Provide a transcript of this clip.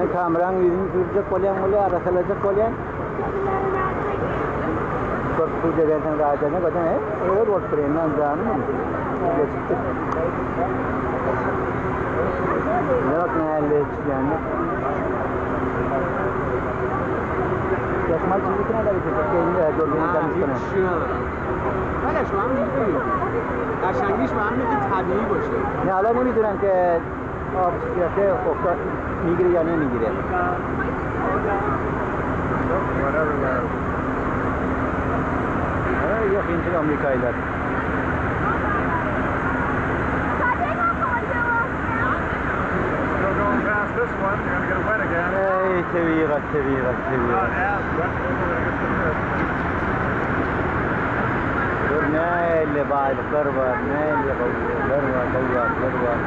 Sen kameraň ýüzüni sürjek bolýaň bolýar, arassalajak bolýaň. Köp suw degensiň zaýa göden he? Öl bolup dur indi janym. Geçipdir. Ne bak näle çyýany. Yaşmal çizgi ne kadar bir şey نه هیچی ندارم ولی با هم می‌دونیم. قشنگیش با هم اینه که طبیعی باشه. نه حالا نمیدونم که آب گرفته افتاد میگیره یا نمیگیره. Whatever that. Ha, yok ince Amerikailar. Still going past this one, you're gonna get wet again. Ey tebigat, tebigat, Not tebigat. as wet, but we're gonna get some this. Gör näle baýlyklar bar, näle gawlar bar, gawlar var.